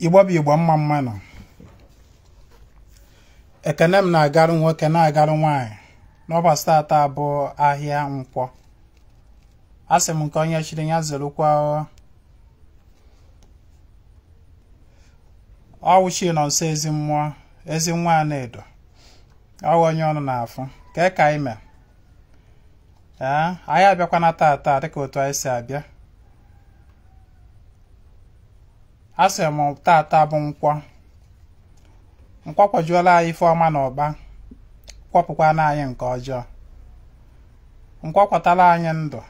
Igbo bụ Igbo mma mma nọ. Ekene m na-agarụ nwoke na-agarụ nwaanyị n'ụbọchị taata bụ ahịa nkwọ. Asị m nke onye chiri ya zerukwa. Ọwụchi nọ nso ezi mmụọ ezi nwa na-edo ọwụ onye ọnụ na-afụ ka ka anyị mee. Ee, anyị abịakwana taata dịka otu anyị si abịa. Asị m taata bụ nkwọ. Nkwọ kwajuola anyị ife ọma na ụba, kwọpụkwana anyị nke ọjọọ. Nkwọ kwatara anyị ndụ,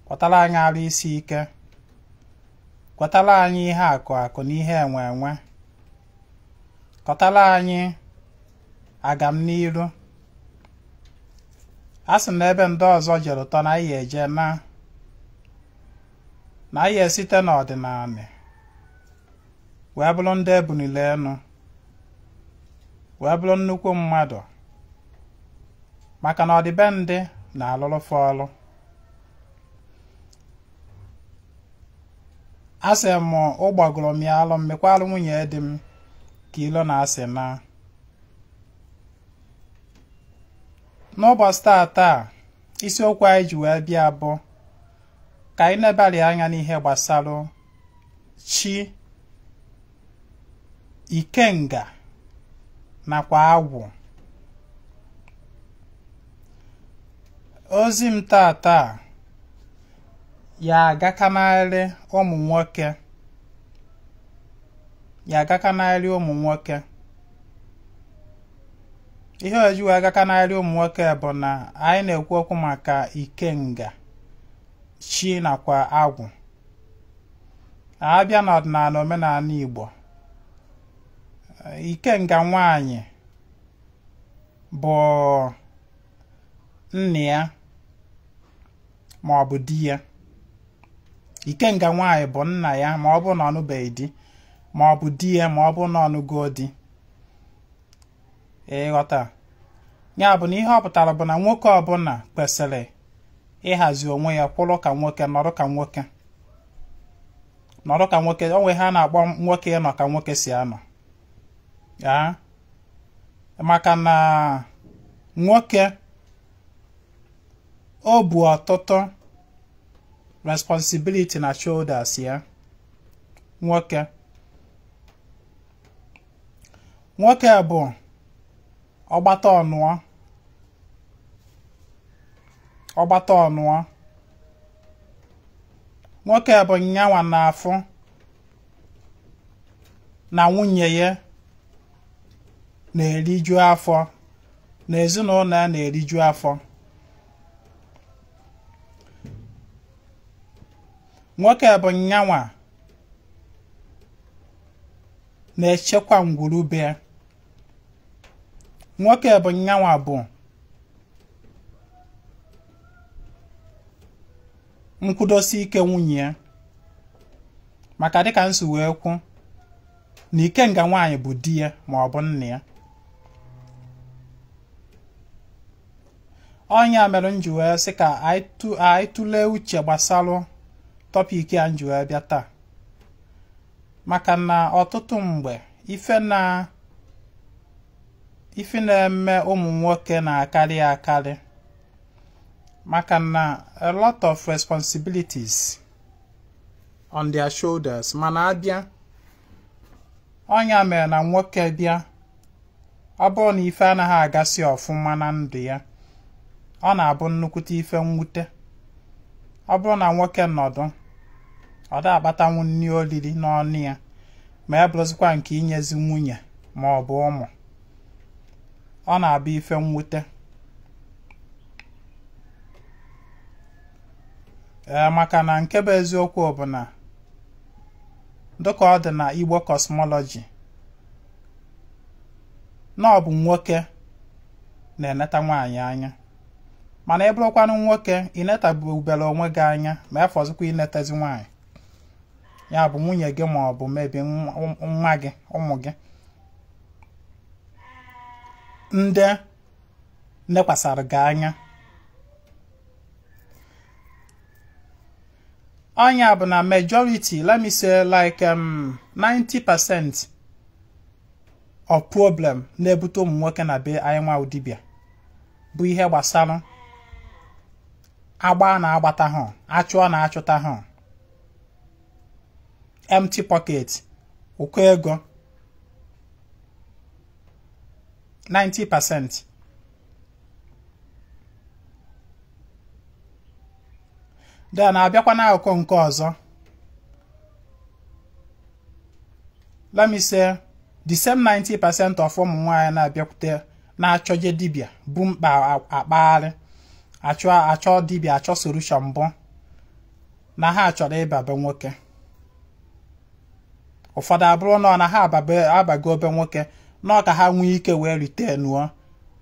kwatara anyị arụ isi ike, kwatara anyị ihe akụ akụ na ihe enwe enwe, kwatara anyị agamniru. A sị na ebe ndị ọzọ jere ụtọ na anyị eje na anyị esite n'ọdịnala wee bụrụ ndị ebunile elu, wee bụrụ nnukwu mmadụ, maka na ọdịbendị na-alụrụfe ọlụ. Asị m ụgbagoro m ya alụ m mekwalụ nwunye di m ka ilo na-asị na n'ụbọchị taata isiokwu anyị ji wee bịa bụ ka anyị nebali anya n'ihe gbasara chi, ikenga nakwa agwụ. Ozi m taata ya agakanarị ụmụ nwoke, ya agakanarị ụmụ nwoke. Ihe oji wee agakanarị ụmụ nwoke bụ na anyị na-ekwu okwu maka ikenga, chi nakwa agwụ. Abịa n'ọdịnala omenala Igbo, ikenga nwaanyị bụ nna ya ma ọ bụ di ya. Ikenga nwaanyị bụ nna ya ma ọ bụ na ọ nụbeghị di, ma ọ bụ di ya ma ọ bụ na ọ nụgo di. Ịghọta ya bụ na ihe ọ pụtara bụ na nwoke ọbụla kwesịrị ịhazi onwe ya kwụrụ ka nwoke, nọrọ ka nwoke, nọrọ ka nwoke. O nwe ha na-akpọ nwoke ịnọ ka nwoke si anọ ya, maka na nwoke o bu ọtụtụ responsibility na shoulders ya. Nwoke nwoke bụ ọgbata ọnụọ, ọgbata ọnụọ. Nwoke bụ nyanwa na-afụ na nwunye ya na-eriju afọ, na ezinụlọ ya na-eriju afọ. Nwoke bụ nyanwa na-echekwa ngwurube ya. Nwoke bụ nyanwa bụ nkwudosi ike nwunye ya, maka dịka nsi wee kwu na ikenga nwaanyị bụ di ya ma ọ bụ nna ya. Ọnya mere m ji wee sị ka anyị tụlee uche gbasara tọpik a m ji wee bịa taa, maka na ọtụtụ mgbe ife na-eme ụmụ nwoke na-akarị akarị, maka na a lot of responsibilities on their shoulders. Mana abịa ọnya mere na nwoke bịa, ọ bụrụ na ife anaghị agasị ọfụma na ndụ ya, ọ na-abụ nnukwute ife mwute. Ọ bụrụ na nwoke nọdụ, ọ da akpatanwu nri oriri n'ọnụ ya, ma ya bụrụzikwa nke inyezi nwunye ma ọ bụ ụmụ, ọ na-abụ ife mwute. Ee, maka na nke bụ eziokwu bụ na dịka ọ dị na Igbo cosmology, na ọ bụ nwoke na-eneta nwaanyị anya, mana ị bụrụkwanụ nwoke ịnetabubere onwe gị anya, ma efọzikwa inetezi nwaanyị, ya bụ nwunye gị ma ọ bụ mebi nwa gị, ụmụ gị ndị nekwasara gị anya. Ọnya bụ na majority, let me say like 90% of problem na-ebute ụmụ nwoke na be anyị nwa dibịa bụ ihe gbasara agba na-agbata ha, achụọ na achụta ha, empty pocket, ụkọ ego. 90%. Then abịakwa n'akụkụ nke ọzọ, let me say the same 90% of ụmụ nwaanyị na-abịakwute na-achọje dibịa bụ mkpa akpagharị achọ dibịa achọ solution bụ na ha chọrọ ịba be nwoke. Ụfọdụ abụrụ nọ na ha abago be nwoke nọ ka ha nwee ike wee ritenuo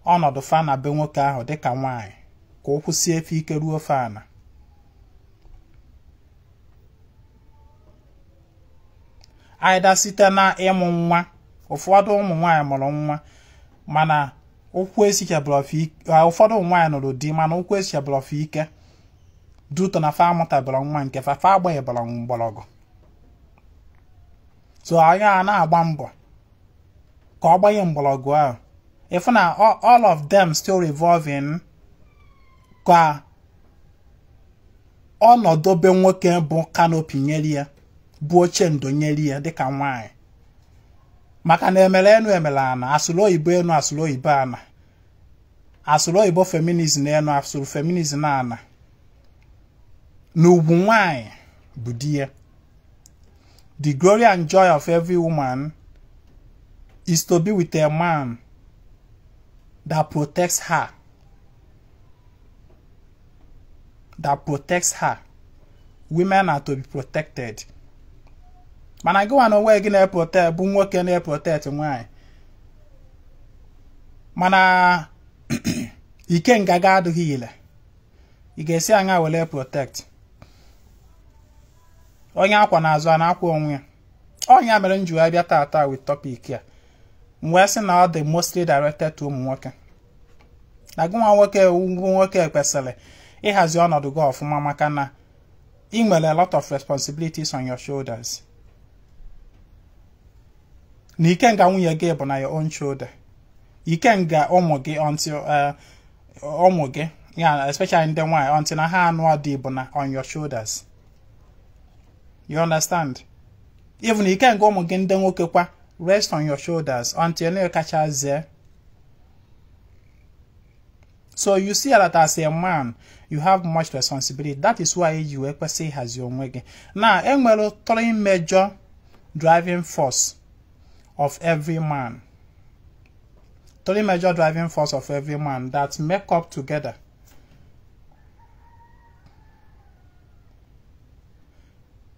ọnọdụ fa na be nwoke ahụ dịka nwaanyị ka o kwụsie efe ike ruo fa na. Aida site na ịmụ nwa, ụfọdụ ụmụ nwaanyị mụrụ nwa mana ụkwụ esichebụrụ ike, ụfọdụ ụmụ nwaanyị nụrụ di mana ụkwụ esichebụrụ ike duto na fa amụtabụrụ nwa nke fa fa agbanyebụrụ mgbọrọgwụ. So anyị a na-agba mbọ ka ọ gbanye mgbọrọgwụ ahụ. If na all of them still revolving ka ọnọdụ be nwoke bụ kanopi nyere ya, bụ oche ndo nyere ya dịka nwaanyị. Maka na emere enu emere ana, asụrụ oyibo enu asụrụ oyibo ana, asụrụ oyibo feminism enu asụrụ feminism ana, na ugwu nwaanyị bụ di ya. The glory and joy of every woman is to be with a man that protects her. That protects her. Women are to be protected. Mana gị nwa na onwe gị na-eprotect bụ nwoke na-eprotect nwaanyị. Mana ike ngaga adịghị ile. Ị ga-esi anya were protect. Onye akwa n'azụ a na-akwa onwe ya. Onye mere m ji wee bịa tata with topic ya. M wee sị na ọ dị mostly directed to ụmụ nwoke. Na gị nwa nwoke bụ nwoke kwesịrị ịhazi ọnọdụ gị ọfụma maka na ị nwere a lot of responsibilities on your shoulders. Na ikenga nwunye gị bụ na your own shoulder. Ikenga ụmụ gị until ụmụ gị ya especially ndị nwaanyị until na ha anụ dị bụ na on your shoulders. You understand? Even ikenga ụmụ gị ndị nwoke kwa rest on your shoulders until na kacha zee. So you see that as a man, you have much responsibility. That is why you ekwesị ịhazi onwe gị. Now, enwere three major driving force of every man. Three major driving force of every man that make up together.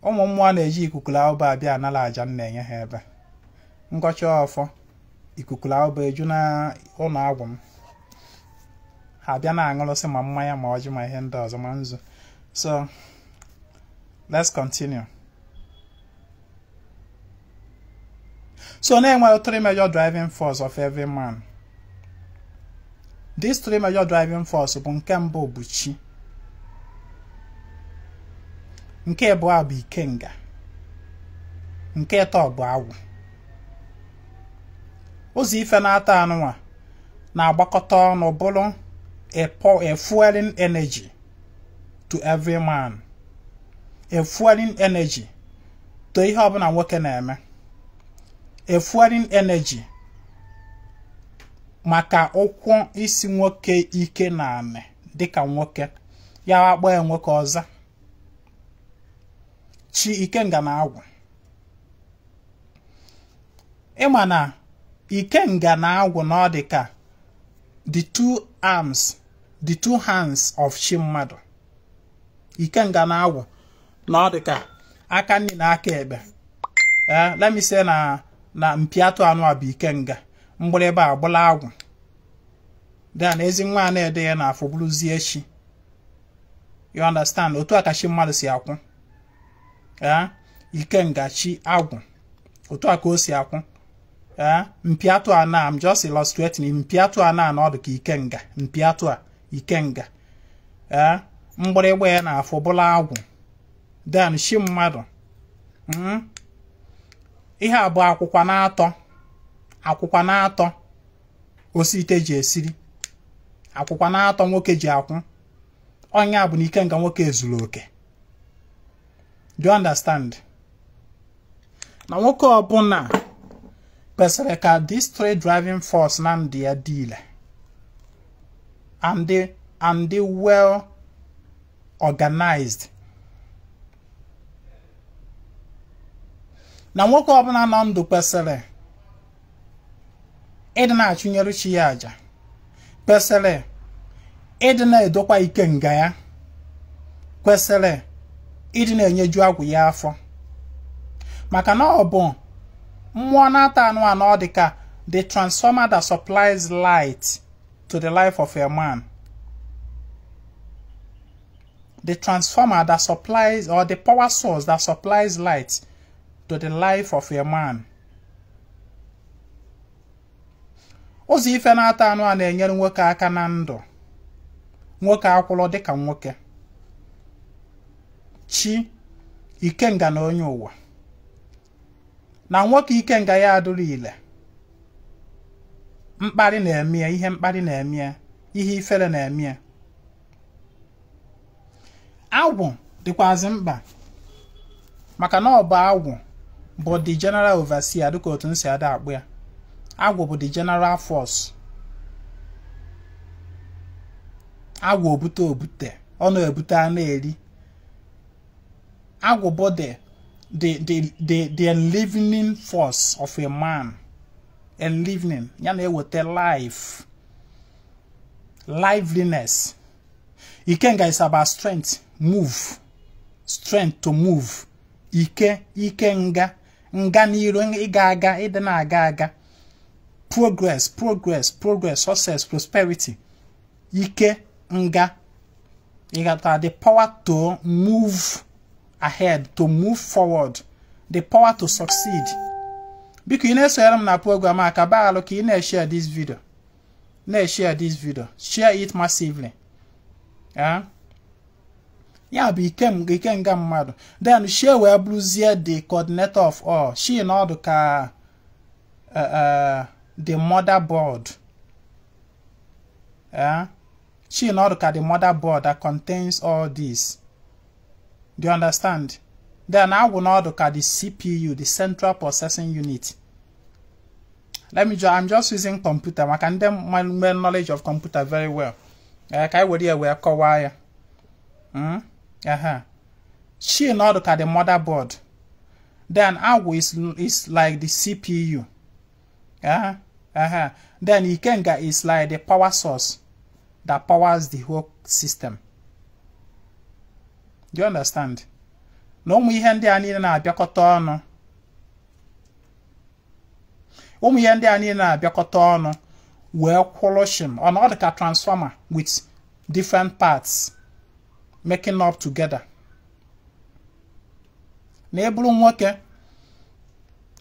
Ụmụ mmụọ na-eji ikuku ahụba abịa anara aja m na-enye ha ebe. Ngọcha ọfọ, ikuku ahụba eju na ụlọ agwụ m. Ha abịa na-aṅụrụsị ma mmanya ma ọjị ma ihe ndị ọzọ ma nzu. So, let's continue. So na-enwere three major driving force of every man. These three major driving force bụ nke mbụ bụ chi. Nke abụọ bụ ikenga. Nke atọ bụ agwụ. Ụzọ ife na-ata anụnwa na-agbakọta ọnụ bụrụ a fueling energy to every man. A fueling energy to ihe ọbụla nwoke na-eme. A fueling energy maka ụkwụ isi nwoke ike na anị dịka nwoke ya akpọ ya nwoke ọza. Chi ikenga na agwụ. Ịma na ikenga na agwụ na ọ dị ka the two arms, the two hands of chi mmadụ. Ikenga na agwụ na ọ dị ka aka nri na aka ekpe. Let me say na mpiatụ anụ a bụ ikenga, mgbịrịgba agbụla agwụ. Then ezi nwa a na-ede ya n'afọ bụrụzie chi. You understand? Otu a ka chi mmadụ si akwụ. Ikenga chi agwụ. Otu a ka o si akwụ. Mpiatụ a na, I'm just illustrating. Mpiatụ a na ọ dị ka ikenga. Mpiatụ a ikenga. Mgbịrịgba ya n'afọ bụla agwụ. Then chi mmadụ. Ihe a bụ akwụkwa na-atọ, akwụkwa na-atọ osi ite ji esiri, akwụkwa na-atọ nwoke ji akwụ. Ọnya bụ na ikenga nwoke ezuru oke. Do you understand? Na nwoke ọbụla kwesịrị ka this three driving force na ndụ ya dị ile and they well organized. Na nwoke ọbụla nọ ndụ kwesịrị ịdị na-achụnyere chi ya aja, kwesịrị ịdị na-edokwa ikenga ya, kwesịrị ịdị na-enyeju agwụ ya afọ. Maka na ọ bụ mmụọ na-ata anụ anọ ọ dị ka the transformer that supplies light to the life of a man. The transformer that supplies, or the power source that supplies light to the life of a man. Ụzọ ife na-ata anụ a na-enyere nwoke aka na ndụ. Nwoke akwụlọ dịka nwoke. Chi, ikenga na onye ụwa. Na nwoke ikenga ya adụrụ ile. Mkparị na-eme ya, ihe mkparị na-eme ya, ihe ifere na-eme ya. Agwụ dịkwazị mkpa maka na ọ bụ agwụ bụ the general overseer, dịka otu nsi ada akpụ ya. Agwụ bụ the general force. Agwụ obute obute, ọ na-ebute a na-eri. Agwụ bụ the enlivening force of a man. Enlivening, ya na-eweta life, liveliness. Ikenga is about strength, move, strength to move. Ike, ikenga, nga n'iru, ịga aga, ịdị na-aga aga. Progress, progress, progress, success, prosperity. Ike, nga. You got the power to move ahead, to move forward, the power to succeed. Biko ị na-esonyere m na program a, ka baalụ ka ị na-share this video. Na-share this video. Share it massively. Ya bụ ikenga mmadụ. Then share wee bụrụzie the coordinator of all. She na ọdụ ka the motherboard. She na ọdụ ka the motherboard that contains all this. Do you understand? Then agwụ na ọdụ ka the CPU, the central processing unit. I'm just using computer maka ndị nwere knowledge of computer very well. Ka anyị were ya wee kọwaa ya. She na ọdụ ka the motherboard. Then agwụ is like the CPU. Then ikenga is like the power source that powers the whole system. Do you understand? Na ụmụ ihe ndị a niile na-abịakọta ọnụ. Ụmụ ihe ndị a niile na-abịakọta ọnụ wee kwụrụ shim. Ọ na ọ dị ka transformer with different parts making up together. Na ị bụrụ nwoke,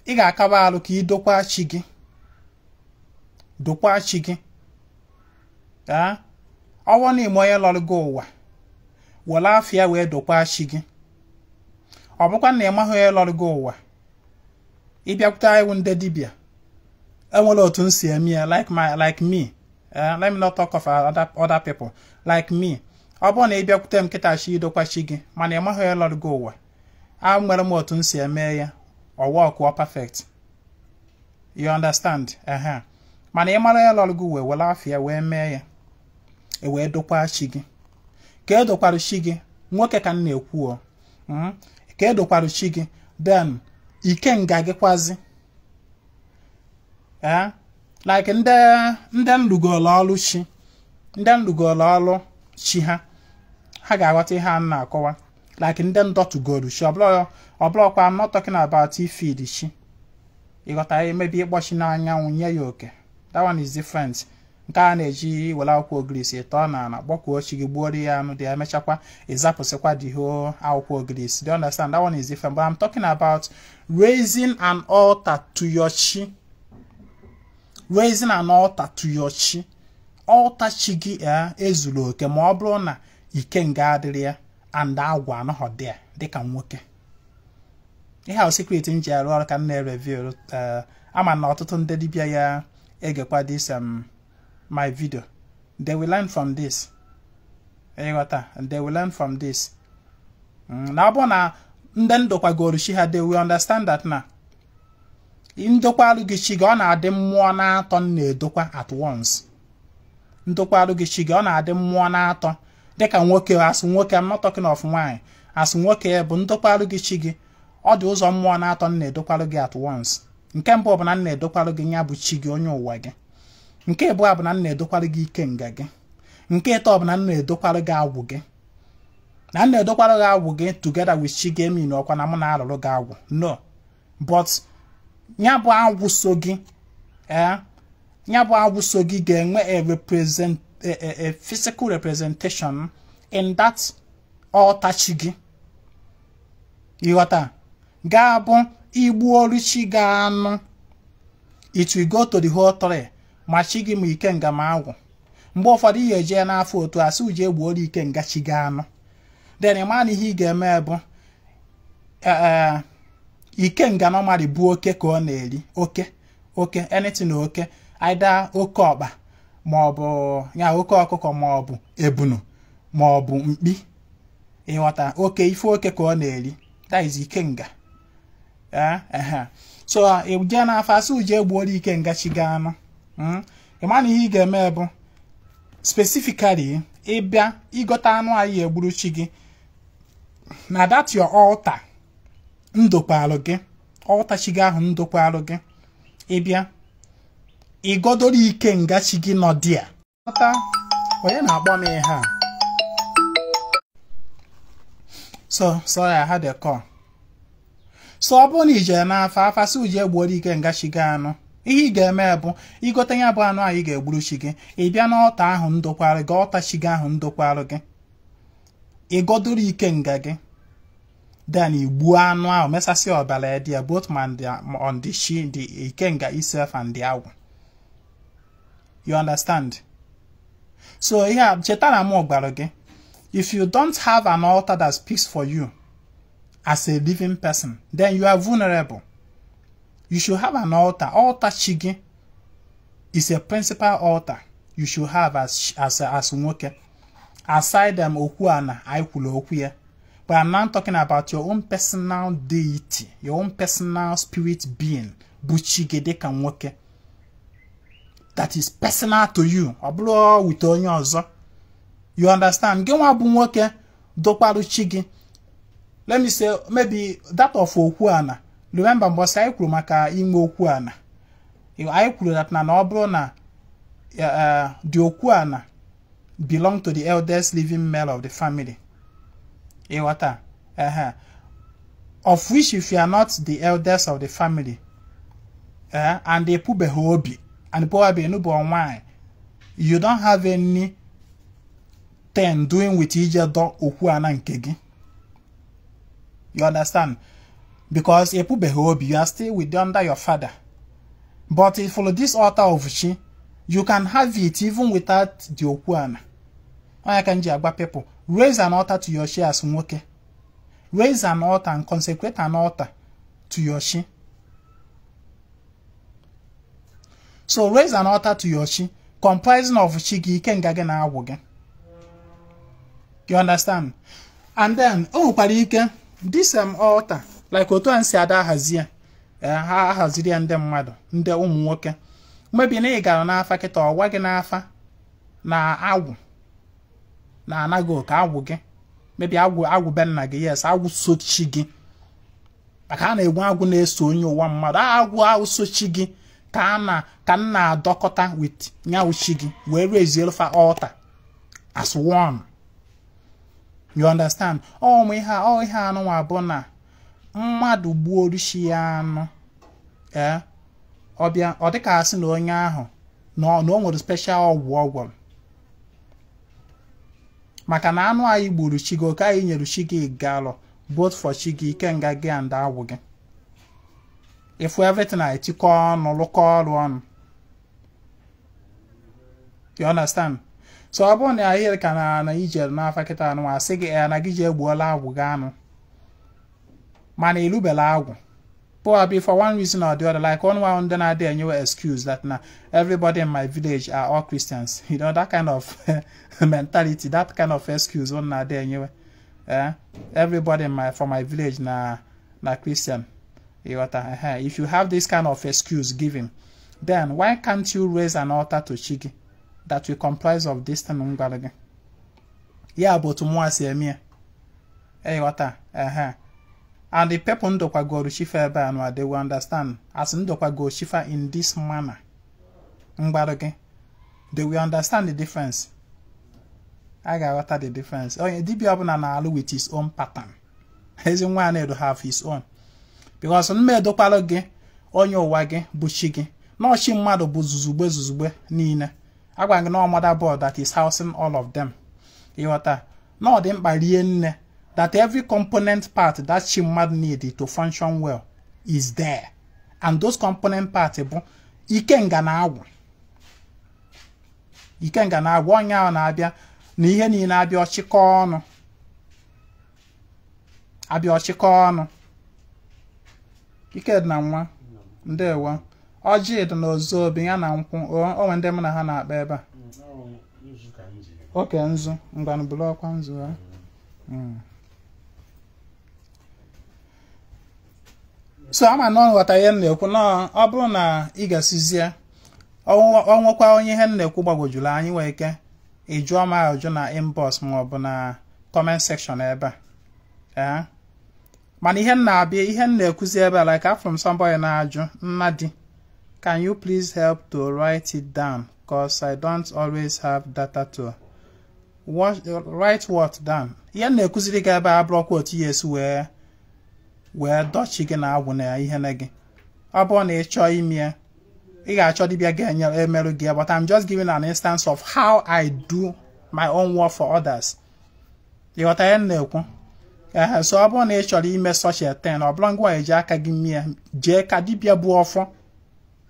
ị ga-akaba alụ ka ị dokwa chi gị. Dokwa chi gị. Ọwọ na ime onye lọrọ gị ụwa, were afịa wee dokwa chi gị. Ọ bụkwa na ị maghị onye lọrọ gị ụwa, ị bịakwute iwu ndị dibịa. Enwere otu m si eme ya, like me. Let me not talk of other people. Like me. Ọ bụrụ na ị bịakwute m kịta chi idokwa chi gị, mana ị maghị onye lọrọ gị ụwa, a nwere m otu m si eme ya, ọ work perfect. You understand? Mana ị mara onye lọrọ gị ụwa, were afịa wee mee ya, e wee dokwa chi gị. Ka e dokwara chi gị, nwoke ka m na-ekwu o. Ka e dokwara chi gị, then ikenga gị kwazi. Like ndị nlugolo ọlụ chi, ndị nlugolo ọlụ chi ha, ha ga-aghọta ihe a na-akọwa. Like ndị ndọtugolu chi, ọbụlọkwa I'm not talking about ifeed chi. Ịghọta emebi ịkpọchi n'anyanwụ nye ya oke. That one is different. Nke a na-eji were akwụkwọ ogirisi tọọ n'ala kpọkuo chi gị, gbuoro ya anụ dị ya, emechakwa ịzapụsịkwa the whole akwụkwọ ogirisi. Do you understand? That one is different. But I'm talking about raising an altar to your chi. Raising an altar to your chi. Altar chi gị ezuru oke ma ọ bụrụ na ikenga adịrị ya and agwụ anọghọ there dịka nwoke. Ihe ahụ secret m ji arụ ọrụ ka m na-reveal. Ama na ọtụtụ ndị dibịa ya egekwa this my video, they will learn from this. Ịghọta? They will learn from this. Na ọ bụ na ndị ndokwagoro chi ha, they will understand that na ndokwarụ gị chi gị, ọ na-adị mmụọ na-atọ na-edokwa at once. Ndokwarụ gị chi gị, ọ na-adị mmụọ na-atọ dịka nwoke. Asụ nwoke, I'm not talking of nwaanyị. Asụ nwoke bụ ndokwarụ gị chi gị, ọ dị ụzọ mmụọ na-atọ na-edokwarụ gị at once. Nke mbụ bụ na m na-edokwarụ gị ya bụ chi gị, onye ụwa gị. Nke abụọ bụ na m na-edokwarụ gị ike nga gị. Nke ịtọ bụ na m na-edokwarụ gị agwụ gị. Na m na-edokwarụ gị agwụ gị together with chi gị emi ọkwa na m na-arụrụ gị agwụ, no, but ya bụ agwụ so gị, ee, ya bụ agwụ so gị ga-enwe a represent a physical representation in that altar chi gị. Ịghọta? Ga-abụ igbu olu chi gị anụ, it will go to the whole three, ma chi gị ma ikenga ma agwụ. Mgbe ụfọdụ ị ga-eje n'afọ otu asị uje egbuola ikenga chi gị anụ, then ịma na ihe ị ga-eme bụ ee, ikenga normally bụ oke ka ọ na-eri, oke, oke, anything oke, either oke ọkpa ma ọ bụ ya oke ọkụkọ ma ọ bụ ebunu ma ọ bụ mkpi. Ịghọta? Oke, ife oke ka ọ na-eri. That is ikenga. Ee, ehe. So ije n'afọ asị uje egbuola ikenga chi gị anụ, ịma na ihe ị ga-eme bụ specifically ịbịa ịgote anụ anyị egburu chi gị na that your altar ndokwarụ gị, altar chi gị ahụ ndokwarụ gị. Ịbịa ịgodoro ikenga chi gị nọ dị a. Onye na-akpọ m ihe a? So sorry, I had a call. So ọ bụrụ na ije n'afa, afa sị uje egbuola ikenga chi gị anụ, ihe ị ga-eme bụ igote ya bụ anụ anyị ga-egburu chi gị, ị bịa n'ọta ahụ ndokwarụ gị, ọta chi gị ahụ ndokwarụ gị, ịgodoro ikenga gị, then igbuo anụ ahụ, mesasị ọbara dị ya both man on the chi, the ikenga itself and the agwụ. You understand? So ihe a, cheta na m gwara gị, if you don't have an altar that speaks for you as a living person, then you are vulnerable. You should have an altar. Altar chi gị is a principal altar you should have as nwoke. Aside them okwu ana anyị kwuru okwu ya, but I'm now talking about your own personal deity, your own personal spirit being bụ chi gị dịka nwoke, that is personal to you, ọ bụrụ with onye ọzọ. You understand? Gị nwa bụ nwoke dokwarụ chi gị, let me say maybe that of okwu ana. Remember mgbe anyị kwuru maka inwe okwu ana, anyị kwuru that na ọ bụrụ na the okwu ana belong to the eldest living male of the family. Ịghọta? Ehe. Of which if you are not the eldest of the family, and epụbeghị obi and probably enubụ nwaanyị, you don't have any thing doing with ije dọ okwu ana nke gị. You understand? Because epụbeghị obi, you are still with under your father. But if follow this altar of chi, you can have it even without the okwu ana. Onye ka m ji agba people, raise an altar to your chi as nwoke. Raise an altar and consecrate an altar to your chi. So raise an altar to your chi comprising of chi gị, ikenga gị na agwụ gị. You understand? And then o nwekwara ike this altar, like otu a si ada ahazi ya, ha ahaziri ya ndị mmadụ, ndị ụmụ nwoke. Maybe na ị gara n'afa kịta, ọgwa gị n'afa na agwụ na anaghị oke agwụ gị, maybe agwụ, agwụ be nna gị, yes, agwụ so chi gị, maka a na-egwu agwụ na-eso onye ụwa mmadụ, agwụ ahụ so chi gị ka a na ka m na-adọkọta with nyawu chi gị wee raise fa altar as one. You understand? Ọ ihe ọ ihe anụnwa bụ na mmadụ gbuo chi ya anụ, ee, ọbịa ọ dịka asị na onye ahụ na o nwere special ọgwụ ọ gwọrọ, maka na anụ anyị gburu chi gị, oke anyị nyere chi gị galọ both for chi gị, ikenga gị and agwụ gị. Ifu everything na etikọ ọnụ lụkọ ọrụ ọnụ. You understand? So ọ bụrụ na ahịrị ka na ijere n'afa kịta anụ asị gị ya na gị ji egbuola agwụ gị anụ. Mana ilubela agwụ. Probably for one reason or the other, like one ndị na-adị enyewe excuse that na everybody in my village are all Christians. You know, that kind of mentality, that kind of excuse one na-adị enyewe. Everybody in my from my village na Christian. Ịghọta? If you have this kind of excuse given, then why can't you raise an altar to chi gị that will comprise of this thing m gwara gị? Ya bụ otu mụnwa si eme ya. Ịghọta? Ehe. And the people ndokwagoro chi fa ebe a nụ, they will understand. As ndokwago chi fa in this manner m gwara gị, they will understand the difference. A ga-aghọta the difference. Onye dibịa ọbụla na-alụ with his own pattern. Ezinwa Anaedo have his own. Because mma edokwalụ gị onye ụwa gị bụ chi gị. N'ọchị mmadụ bụ zuzugbe zuzugbe niile. Agwa gị na motherboard that is housing all of them. Ịghọta? Na ọ dị mkpa rie nne that every component part that chi mmadụ need to function well is there. And those component parts bụ ikenga na agwụ. Ikenga na agwụ onye ahụ na-abịa na ihe niile abịa ọchịkọ ọnụ. Abịa ọchịkọ ọnụ. Ike dị na nwa. Ndewo. Ọjị dị na ozobi ya na nkwụ. O nwere ndị mụ na ha na-akpa ebe a. Oke nzu. Ngwanụ bulu ọkwa nzu ha. So ama na ọ ghọta ihe m na-ekwu na ọ bụrụ na ị ga-esizie ọ nwekwa onye ihe m na-ekwu gbagwojuru anyị nwere ike ị jụọ m ajụjụ na inbox ma ọ bụ na comment section ebe a. Mana ihe m na-abịa ihe m na-ekwuzi ebe a, like from somebody na-ajụ Nnadi, can you please help to write it down, cause I don't always have data to write what down. Ihe m na-ekwuziri gị ebe a abụrụkwa otu ya esi wee dọchi gị na agwụ na ihe na gị. Ọ bụrụ na ị chọọ ime ya, ị ga-achọ dibịa ga-enye emerụ gị, but I'm just giving an instance of how I do my own work for others. Ịghọta ihe m na-ekwu? So ọ bụrụ na ị chọrọ ime such a thing, ọ bụrụ ngwa eji aka gị mie, jee ka dibịa bụ ọfọ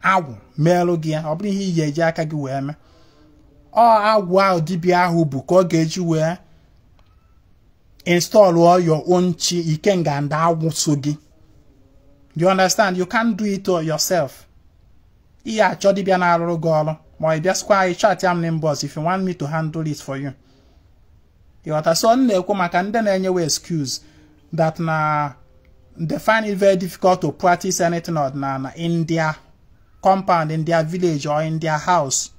agwụ meelụ gị ya. Ọ bụrụ ihe iyi eji aka gị wee mee, ọ agwụ ahụ dibịa ahụ bụ ka ọ ga-eji wee install your own chi ikenga and agwụ so gị. You understand? You can't do it yourself. Ihe achọ dibịa na-arụrụ gị ọrụ, ma ị bịasịkwa ị chat am n'inbox if you want me to handle it for you. Ịghọta? So m na-ekwu maka ndị na-enyewe excuse that na they find it very difficult to practice anything ọdịnala in their compound, in their village or in their house.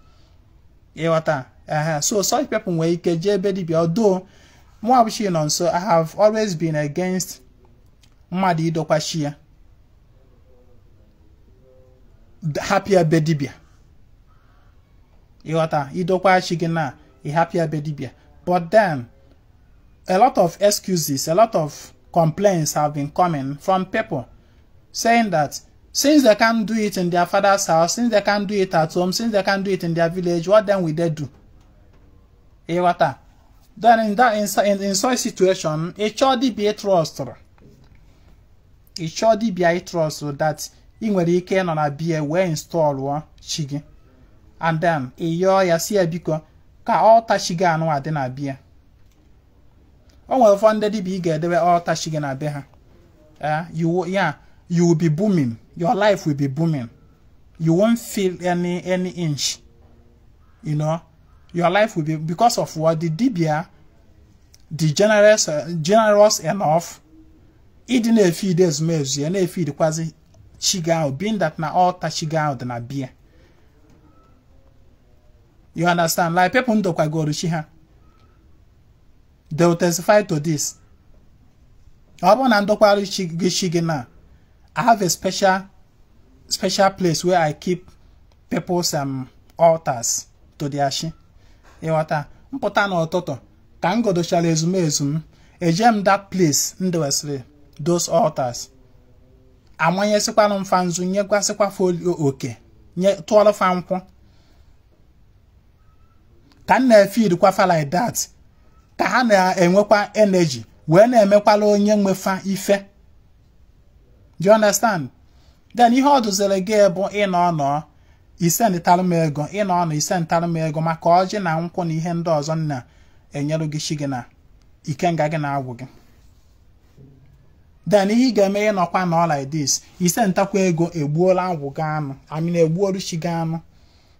Ịghọta? So such people nwere ike jee ebe dibịa. Although mụ abụchi nọ nso, I have always been against mmadụ idokwa chi ya hapụ ebe dibịa. Ịghọta? Idokwa chi gị na ị hapụ ebe dibịa. But then a lot of excuses, a lot of complaints have been coming from people saying that since they can't do it in their father's house, since they can't do it at home, since they can't do it in their village, what then will they do? Ịghọta? Then in that in such situation, ị chọọ dibịa trustụrụ, ị chọọ dibịa ị trustụrụ that ị nwere ike ịnọ na bie wee installụọ chi gị, and then ị yọọ ya si ya biko ka altar chi gị anụ adị na bie. O nwere ụfọdụ ndị dibịa ị ga-edebe altar chi gị na be ha. You will be booming. Your life will be booming. You won't feel any inch. You know, your life will be because of what the dibia, the generous enough. Ịdị na-efeed ezumezu ya na-efeed kwazi chi gị ahụ, being that na altar chi gị ahụ dị na bie. You understand? Like people ndokwagoro chi ha, they will testify to this. Ọ bụrụ na ndokwara chi gị na, I have a special place where I keep people's altars to their chi. Ịghọta? Mpụta n'ụtụtụ ka m godochara ezumezu m, eje m that place ndewesịrị those altars, amanyesịkwanụ mfa nzu, nyekwasịkwa fa oke, nye tụọrọ fa nkwụ, ka m na-efeed kwa fa like that, ka ha na-enwekwa energy wee na-emekwala onye nwefa ife. Do you understand? Then ihe ọ dụziri gị bụ ịnọ nọ isendịtalụ m ego, ịnọ nọ isendịtalụ m ego maka ọjị na nkwụ na ihe ndị ọzọ na-enyere gị chi gị na ikenga gị na agwụ gị. Then ihe ị ga-eme, ịnọkwa nọ like this, ise ntakwa ego egbuola agwụ gị anụ amị egbuolu chi gị anụ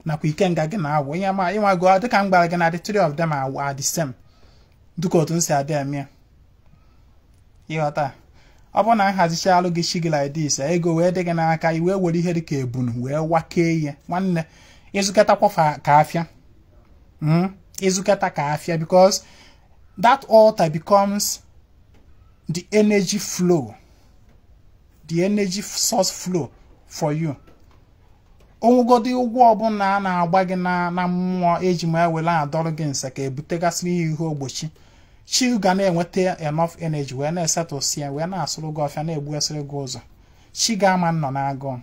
nakwa ikenga gị na agwụ ihe ma ịnwago. Dịka m gwara gị na the three of them are the same, dịka otu m si adị eme ya. Ịghọta? Ọ bụrụ na nhazicha alụ gị chi gị like this, ego wee dị gị n'aka, i wee were ihe dịka ebunu wee wakee ihe. Nwanne, ịzụkọtakwa ka afịa, ịzụkọta ka afịa, because that altar becomes the energy flow, the energy source flow for you. Onwegodi ụgwọ ọbụla a na-agba gị na mmụọ eji ma ewere adọrọ gị nse ka ebutegasịrị ihe ihe ogbochi chi ga na-enweta enough energy wee na-esetụsị ya, wee na-asụrụ gị ọfịa, na-egbuesịrị gị ụzọ. Chi ga-ama nnọ n'agụụ.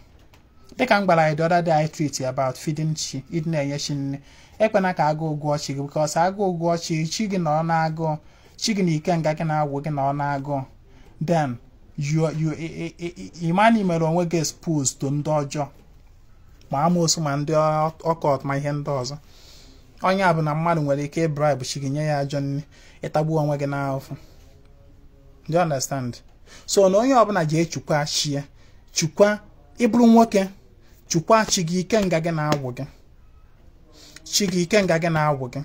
Dịka m gwara anyị the other day, I treat about feeding chi, ịdị na-enye chi nri. Ekwena ka agụụ gụọ chi gị, because agụụ gụọ chi, chi gị nọ n'agụụ, chi gị na ikenga gị na-agwụ gị nọ n'agụụ, then you ịmana mere onwe gị expose to ndị ọjọọ, ma amoosu, ma ndị ọkọt, ma ihe ndị ọzọ. Onye a bụ na mmadụ nwere ike bribe chi gị, nye ya ajọ nri, ịtagbuo onwe gị n'ahụhụ. Do you understand? So na onye ọbụla ji echukwa chi ya, chukwa. Ịbụrụ nwoke, chukwa chi gị, ikenga gị na-agwụ gị, chi gị, ikenga gị na-agwụ gị,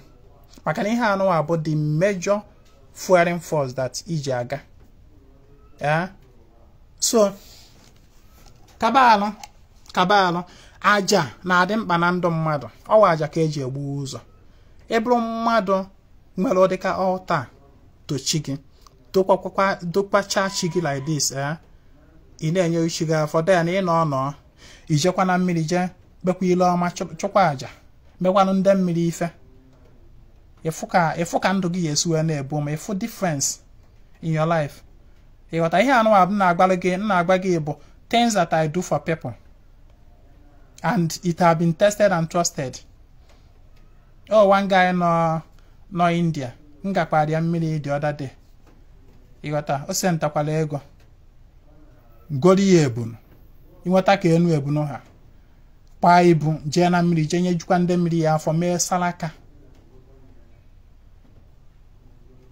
maka na ihe anụwa bụ the major fueling force that iji aga. Yeah? So kabalụ kabalụ, aja na-adị mkpa na ndụ mmadụ. Ọwa aja ka eji egbu ụzọ. Ịbụrụ mmadụ nwere dịka altar tochi gị, dokwacha chi gị like this, eh? Ị na-enye chi gị afọ. Then ị nọ nọ ijekwa na mmiri, jee kpekwa ile ọma, chụkwa aja, mekwanụ ndị mmiri ife. Ịfụ ka ndụ gị ga-esi wee na-ebu ma ịfụ difference in your life. Ịghọta ihe anụ abụ na-agbalị gị na-agba gị bụ things that I do for people, and it have been tested and trusted. Oh, one guy nọ India, m gakwara ya mmiri the other day. Ịghọta? O sentakwala ego gori ya ebunu, ịnweta ka enu ebunu ha kpaa ibu, jee na mmiri, jee nyejukwa ndị mmiri ya afọ, mee salaka.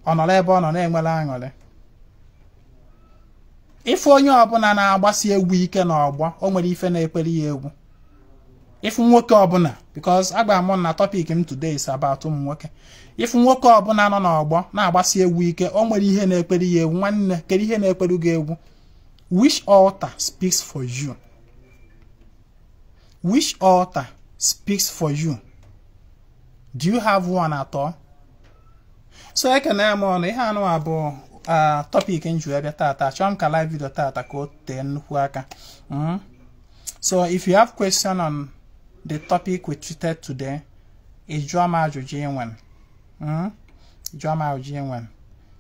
Ọ nọrọ ebe ọ nọ na-enwere aṅụrị. Ife onye ọbụla na-agbasi egwu ike n'ọgbọ, o nwere ife na-ekpere ya egwu. Ifu nwoke ọbụla, because agba m na topic m today is about ụmụ nwoke, ifu nwoke ọbụla nọ n'ọgbọ na-agbasi egwu ike, o nwere ihe na-ekpere ya egwu. Nwanne, kedu ihe na-ekpere gị egwu? Which altar speaks for you? Which altar speaks for you? Do you have one at all? So ekene m ọnụ. Ihe anụ a bụ topic m ji bịa tata. Chọọ m ka live video tata ka o tee nnukwu aka. So if you have question on the topic we treated today, ị jụọ m ajụjụ ị nwere. Jụọ m ajụjụ ị nwere.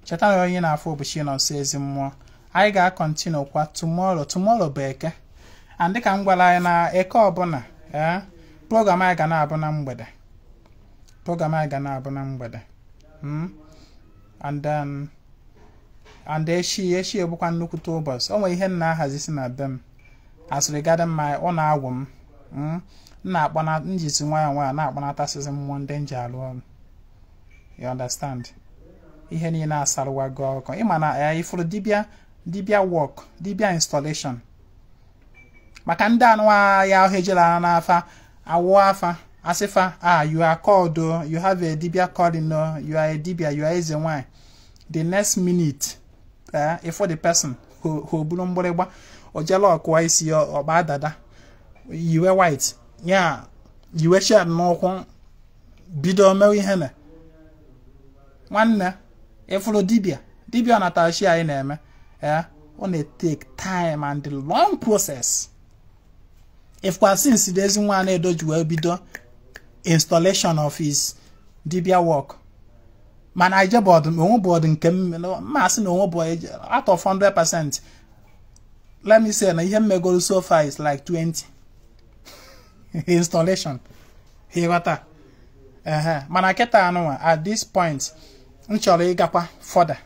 Cheta na onye na-afụ ụbọchị nọ nso ezi mmụọ. Anyị ga-acontinue kwa tomorrow. Tomorrow bụ Eke, and dịka m gwara anyị na Eke ọbụla, ee, program anyị ga na-abụ na mgbede. Program anyị ga na-abụ na mgbede. And then and echi ebukwa nnukwute ụbọchị. O nwere ihe m na-ahazi si na be m as regarding my ụlọ agwụ m. M na-akpọna njizi nwayọọ nwayọọ na-akpọnatasịzi mmụọ ndị m ji arụ ọrụ. You understand? Ihe niile asarụwago ọkụ. Ịma na ya ifuru dibịa, dibịa work, dibịa installation, maka ndị anụ ya ahụ ejela n'afa awụ afa asịfa, "Ah, you are called o, you have a dibia calling o, you are a dibia, you are eze nwanyị." The next minute, eh, for the person ho buru mgbịrịgba, o jela ọkụwa isi ya, ọkpa dada, yiwe white ya, yiwe shirt n'ụkwụ, bido mewe ihe na. Nwanne, ịfụrụ dibia, dibia ọnatachi anyị na-eme, eh, ọ na-take time and the long process. Ifkwa since the ezi nwa na-edo ji wee bido installation of his dibia work, mana ije bọọdụ onwe bọọdụ nke m masị na onwe bụ out of 100%, let me say na ihe mmegoro so far is like 20 installation. Ịghọta? Ehe, mana kịta anụnwa, at this point, m chọrọ ịgakwa further.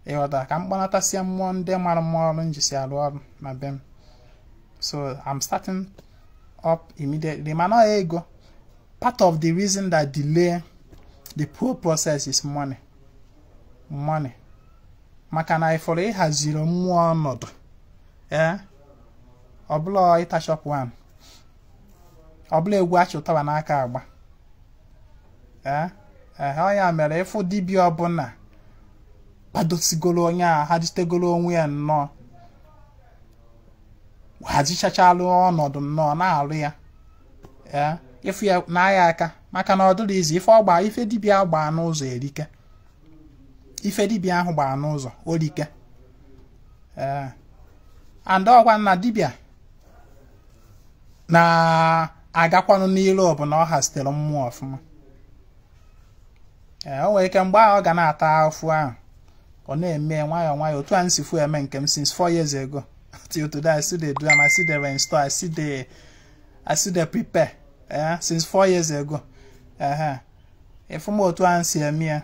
Ịghọta? Ka m kpọnatasịa mmụọ ndị mara mmụọ ọrụ m jisi arụ ọrụ na be m. So I'm starting up immediately. Mana ọ ego, part of the reason that delay the whole process is money, money. Maka na ịfọrọ ịhaziri mmụọ ọnọdụ, ee, ọbụla ịtachọpụ one, ọbụla egwu achụtaba n'aka agba. Ee, ee, ọ ya mere ịfụ dibịa ọbụla kwadosigoro onye a, hazitegoro onwe ya nnọọ, hazichachalụ ọnọdụ nnọọ na-alụ ya. Ee, ịfụ ya n'ahịa aka, maka na ọ dịrị izu ife ọgba ife dibịa gbaa n'ụzọ erike, ife dibịa ahụ gbaa n'ụzọ orike. Ee, and ọkwa na dibịa na-agakwanụ n'ilu bụ na ọ hazitere mmụọ ọfụma. Ee, o nwere ike mgbe ahụ ọ ga na-ata afụ ahụ, ọ na-eme nwayọọ nwayọọ otu a nsi fu eme nke m since 4 years ago till today. I still dey do am, I still dey reinstall, I still dey prepare. Since 4 years ago, ịfụ m otu a nsi eme ya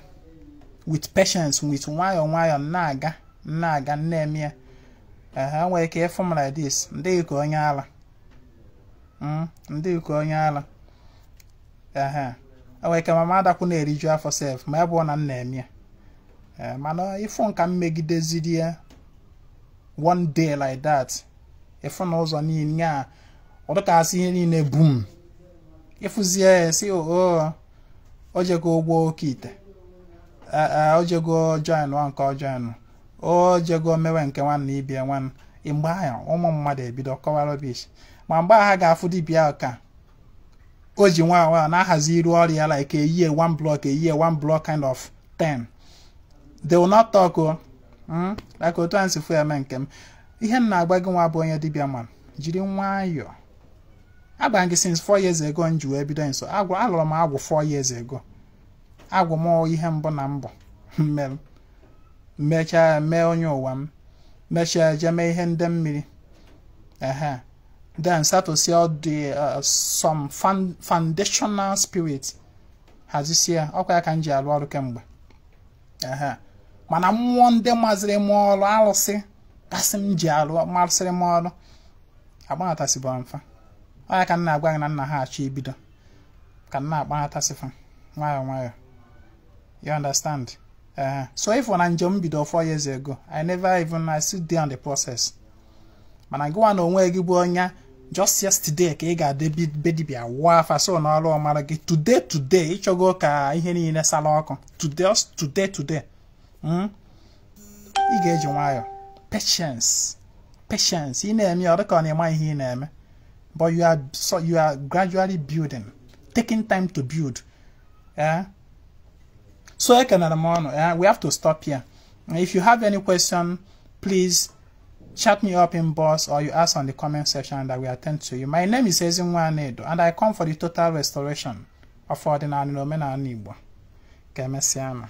with patience, with nwayọọ nwayọọ, na-aga na-aga na-eme ya. Ee, nwere ike ịfụ m like this, ndị ka onye ala, ndị ka onye ala. Ehe, enwere ike mama adakwu na-eriju afọ sef, ma ebe ọ na m na-eme ya. Mana ịfụ nka m megideziri ya one day like that, ịfụ na ụzọ niile a ọ dịkasị ihe niile bum, ịfụzie ya si o o jego ụgwọ oke ite, o jego join nke ọ join, o jego mewe nke nwanne ibie nwanne. Mgbe ahụ ụmụ mmadụ ebido kọwa rubbish, ma mgbe ha ga-afụ dibịa ka o ji nwa nwa na-ahazi iru ọrụ ya like a year one block, a year one block kind of thing, they will not talk o. Like otu anyị si fụ eme nke m, ihe m na-agba gị nwa bụ onye dibịa, ma jiri nwayọọ agba gị. Since 4 years ago m ji wee bido nso agwụ, alụrụ m agwụ 4 years ago. Agwụ m ihe mbụ na mbụ mere, mechaa mee onye ụwa m, mechaa jee mee ihe ndị mmiri. Ehe, then settle all the some foundational spirit, hazisie ọkwa ya ka m ji arụ ọrụ kemgbe. Ehe, mana mmụọ ndị mazịrị m ọrụ, arụsị kasị m ji arụ masịrị m ọrụ, agbanatasibo mfa. Ọ ya ka m na-agwa gị na nna ha achọ ibido ka m na-akpanatasịfa nwayọọ nwayọọ, you understand? So if na njem bido 4 years ago, I never even, I still dey on the process. Mana gịnwa na onwe gị bụ onye just yesterday ka ị ga-adị be dibịa wụọ afa so na ọrụ ọmara gị today today, ịchọgo ka ihe niile sara ọkụ today, just today today. Ị ga-eji nwayọọ, patience, patience. Ị na-eme ọ dịka ọ na-eme ihe ị na-eme, but you are gradually building, taking time to build. So ekenere m ọnụ. We have to stop here. If you have any question, please chat me up in box or you ask on the comment section and I will attend to you. My name is Ezinwa Anaedo and I come for the total restoration of ọdịnala na omenala Igbo. Ka emesịa.